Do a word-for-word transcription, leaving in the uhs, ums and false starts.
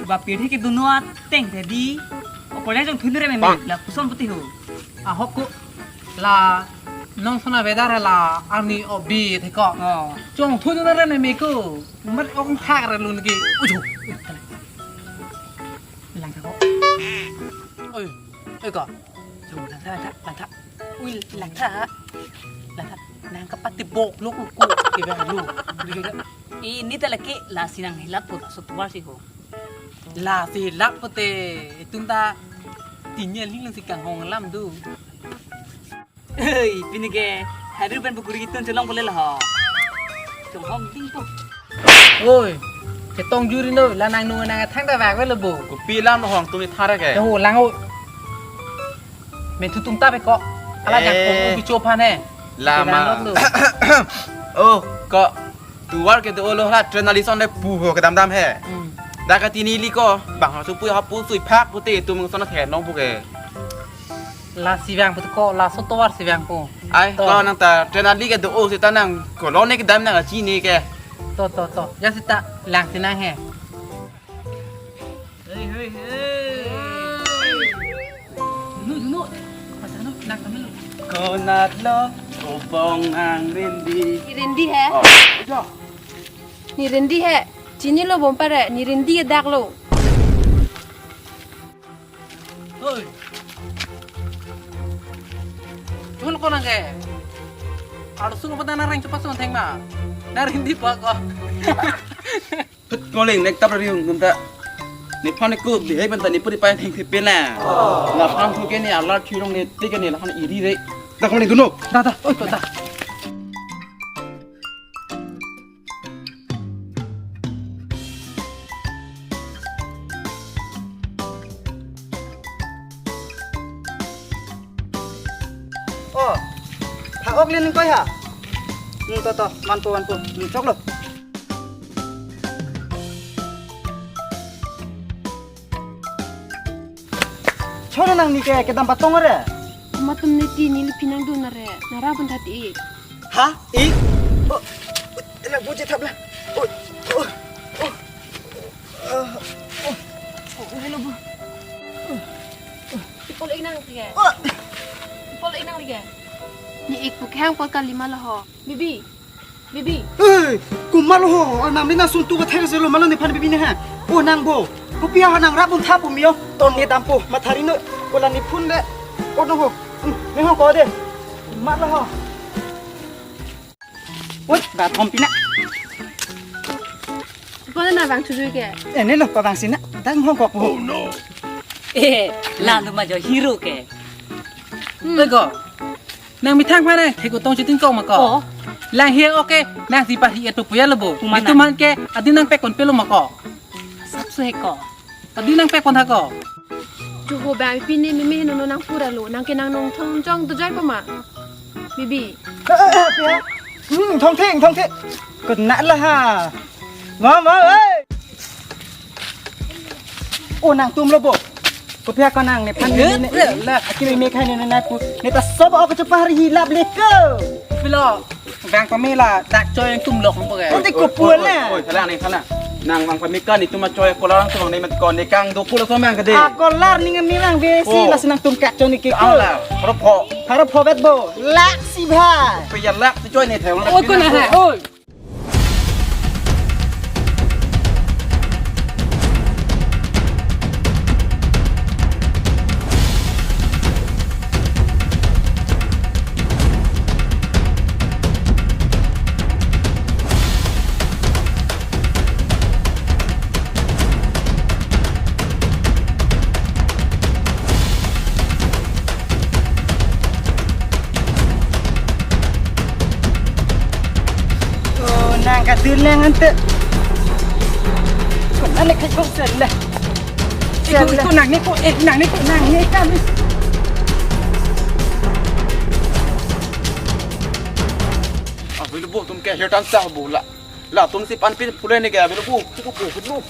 Ba pirthe kedun ateng tadi. O, kole jongthu dunre meme, la koson pute ho. Ahok ko la nong sona beda re la arni obi theko. Oh. Jongthu dunre meme ko. Mat ong thak re lun ke. Uju. Lang thak ko. Oi, oi ko. Jong lang thak, lang thak, lang thak. Ui, lang thak. Lang thak. Nang kapatibok lo ko. Ke ba lo. Ini ta lake lasi nang hilap ko so tuar si ko. Lasi lap pute itum ta tinya ling lang si kanghong alam do. Hei, pini ke hari pen pukuri itun chelong pule lo ho. Chonghong ding po. Oi, ketong juri no, la nang nung nang thang ta bak ve lo bo. Kopi alam lo hong tumi thara ke. Ho lang o. Men thu tum ta pe ko. Ala jang Eh. Pon ubi cho phan he. Lama. Lang lo. Oh, ko. Tuar ke do lo la train ali son le pu ho kedam dam he. Hmm. Da ka tini li ko bang ha su pu ha pu sui phak pute itum son the nong pu ke. Lasi vang pu ko, laso tovar si vang pu. Ai, to. Ko nang ta train ali ke do o sita nang kolon ne kedam nang achi ne ke. To, to, to. Ya sita lang si nang he. Hei, hei, hei. Dunu, dunu. Pasang dunu, nak kami lo. Konat lo, obong ang rindi. Ni rindi he? Oh, iya. Ni rindi he. Chini lo bom pare, ni rindi ke dak lo. Hoi. Chun ko nang ke. Arsu ko pata narang chupa son theng ma. Narindi pa ko. Hut koling nek tap riung num ta. Nephan ko bihai ban ta nepu di pai theng thepe na. Nephan thu ke ne alar thirong ne tik ne lahan iri re. Da koling dunu. Da, da. Oi, ko da. Oh, ha ok le ning koi ha. Hmm, to, to, manpo, manpo. Hmm, choklo. Chona nang ni ke kedam patong re. Matum ne ti ni lipi nang dun re. Nara pun tati. Ha? Ik? Oh, ela buji thap la. Oh, oh, oh. Ah, oh, oh, hello, bu. Ipol ik nang ri ke. Oh. Ipol ik nang ri ke. Ni ik pu kehang pol kalima lo ho. Bibi. Bibi. Hey, kumar lo ho. Oh, nang ni na sun tu ka thek se lo malo nephan bibi ne ha. Oh, nang bo. Kopi ha nang rap un thap um yo. Ton ne dampo. Mathari no. Ko la ni phun le. Oh, no ho. Hmm, ne ho ko de. Kumar lo ho. Oi, ba thom pina. Ko na vang chuju ke. Eh, ne lo, pavang sina. Dang hong kok po. Oh, no. Eh, lalu ma jo hero ke. Hmm. Oi ko. Nang methang pha nang, thek utong chitin kok ma ko. Oh. Lang he oke, nang si pa hi etu puya lo bo. Kumana. Itum han ke, adi nang pekon pelo ma ko. Sap su he ko. Adi nang pekon ha ko. Joho bang pine meme heno no nang pura lo, nang ke nang nong thong jong tu jai pama. Bibi. Eh, eh, eh, pia. Hmm, thong thing, thong thing. Kena lah ha. Mama, eh. Oh, nang tum lo bo. Kopi ha ko nang nephan ne ne. Eh, eh. La, aki me me khai ne ne nai pu. Ne ta sob ok chepah ri hilap le ko. Pilo. Vang pame la dak choi nang tum lok po ke. Nanti ko pu na. Oi, oi, oi, thalang ni, thalang. Nang vang pame kan itum ma choi kolar nang tum ne met ko ne kang do pulo so mang ke de. Ah, kolar ni nang mi nang besi. Oh. Lasi nang tum kak choi ni ke ko. Ala, haro pho. Haro pho bet bo. Lak si bhai. Pe ya lak si choi ne thai. Oh, ko na hai. Oi. Oh, nang kadun lang ante. Kon ane kai kok sen le. Sen le. Itu nang ni ko, eh, nang ni ko, nang ni kan. Ah, belu bo tum ke her tan sa bo la. Latum si pan pin pule ne ke belu bo. Ko ko ko.